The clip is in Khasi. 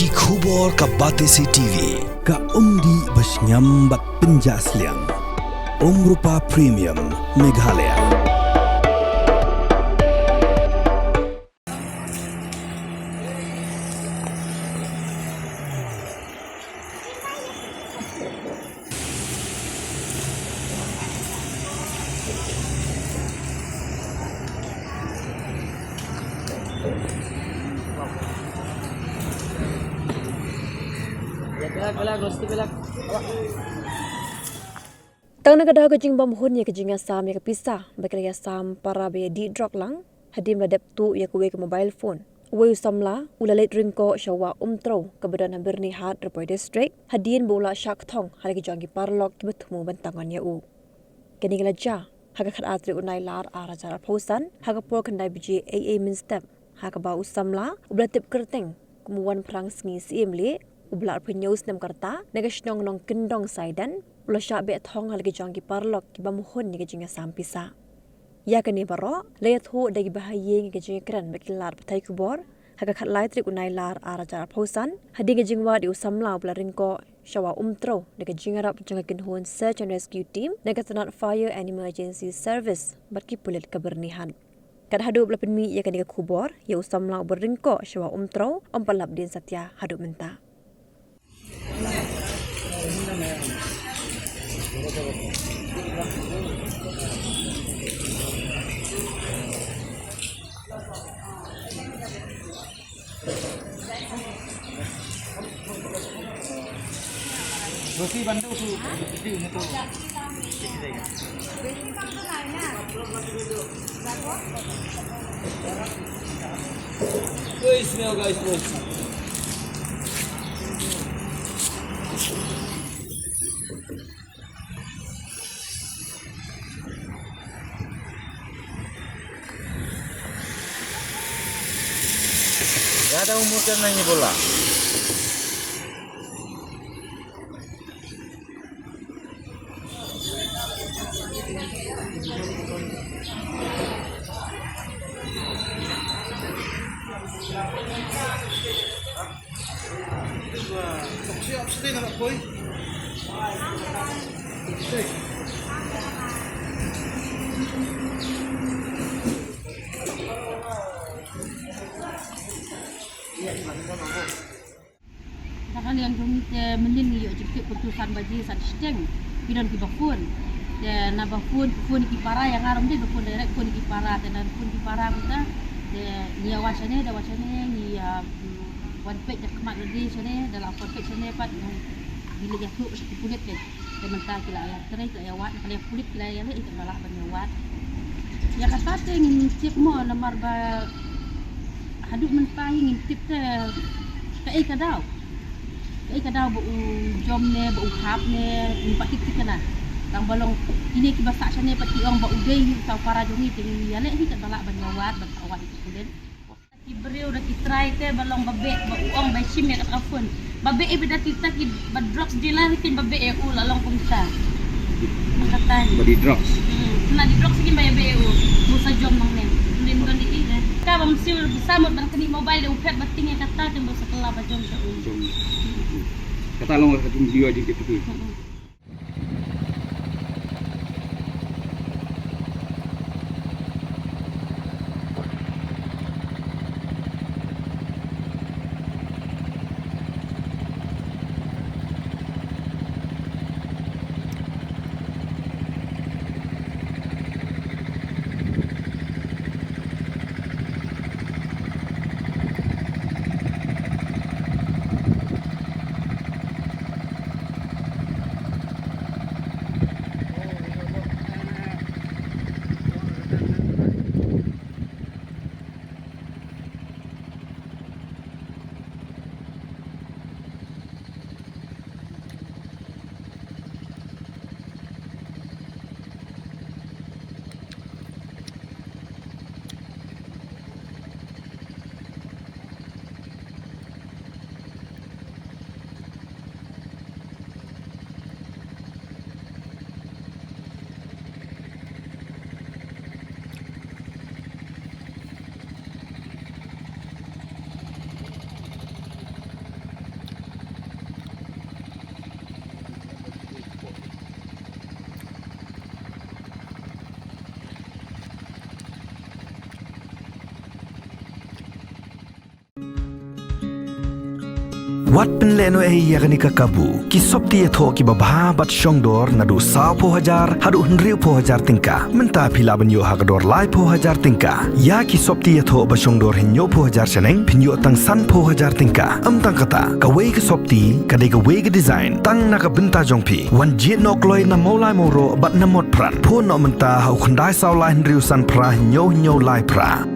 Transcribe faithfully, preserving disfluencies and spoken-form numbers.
Ki khubor ka Batesi T V, ka umdih ba shngiam bad pynjah sliang. Umrupa Premium, Meghalaya. Tang na ka daw ka jingbymhun ïa ka jingïasam ïa ka pisa ba ki la ïasam para ba ïadih drok lang, hadien ba la dep tuh ïa kawei ka mobile phone, uwei u samla u la leit ryngkoh sha Wah Umtrew kaba don ha Byrnihat, Ri Bhoi District, hadien ba u la shah kthong ha la ki jong ki paralok kiba thmu ban tang on ïa u. Kane ka la jia ha ka khatar tarik u Nailar ar hajar arphew san, ha ka por khyndai baje eiei mynstep, ha kaba u samla uba la tip kyrteng kum u Wanphrang Sngi Syiemlieh, uba la arphew hynñiew snem ka rta, na ka shnong Nongkyndong Saiden, u la shah beh thong ha la ki jong ki paralok ki bymhun ïa ka jingïasam pisa. Ïa kane baroh la ïathuh da kiba ha ïing ïa ka jingïakren bad ki lad pathai khubor ha ka khatlai tarik u Nailar ar hajar arphew san, hadien ka jingwad ïa u samla uba la ryngkoh sha Wah Umtrew da ka jingïarap jong ka kynhun Search and Rescue Team na ka tnat Fire and Emergency Service bad ki pulit ka Byrnihat. Kat haduh ba la pynmih ïa kane ka khubor ïa u samla uba ryngkoh sha Wah Umtrew, ym pat lap dien satia haduh mynta. Rosi bantu tu, video ni tu. Guys, ni guys, guys. Zyada umur kan nahi bola. Te ka liang jong ngi te mynnin ngi ïoh jingtip kumtu san baje san shiteng. Ki don kiba phone. Te naba phone, phone ki para, ïa nga ruh ym dei ba phone direct, phone ki para, te naba phone ki para kumta. Te ngi ïa wan shane, da wan shane ngi ïa wan peit da khmat lade shane, da la wan peit shane pat ngi leit ïathuh sha ki pulit te. Te mynta ki la ïa trei, ki la ïa wad, ki la ïa pulit, ki la ïa leh, ita ba lah ban ïa wad. Ïa kata te ngim tip mo namar ba haduh mynta hi ngim tip te kaei ka daw. Kaei ka daw ba u jom ne, ba u hap ne, ngim pat tip tip kane. Tang ba long kine kiba sah shane pat ki ong ba u dei hi uta u para jong ngi te ngin ïa leh hi kat ba lah ban ïa wad, ban sa wad ïa ki pulit. Ki briew da ki trai te ba long ba beh, ba u ong ba shim ïa ka phone. Ba beh ïa ba da kita ki ba drugs dealer hi kin ba beh ïa u la long kumta. Kata hi. Ba di drugs. Hmm, na di drugs kin ba ïa beh ïa u. Mu sa jom nangne. Lim don di i ne. Ka bym siew sa mut ban kani mobile de u phet ba ting ïa kata kin ba sa kylla ba jom sha u. Jom. Kata long ka tum dio jingkit tu. Hmm. Wat pynlehnohei ïa kane ka kabu. Ki sopti ïathoh kiba bha bad shongdor naduh sawphew hajar haduh hynriewphew hajar tyngka. Mynta phi lah ban ïoh ha ka dor laiphew hajar tyngka. Ïa ki sopti ïathoh ba shongdor hynñiewphew hajar shaneng phin ïoh tang sanphew hajar tyngka. Ym tang kata, kawei ka sopti ka dei kawei ka design tang na ka bynta jong phi. Wan jied noh kloi na Mawlai Mawroh bad na Motphran. Phone noh mynta ha u khyndai saw lai hynriew san phra hynñiew hynñiew lai phra.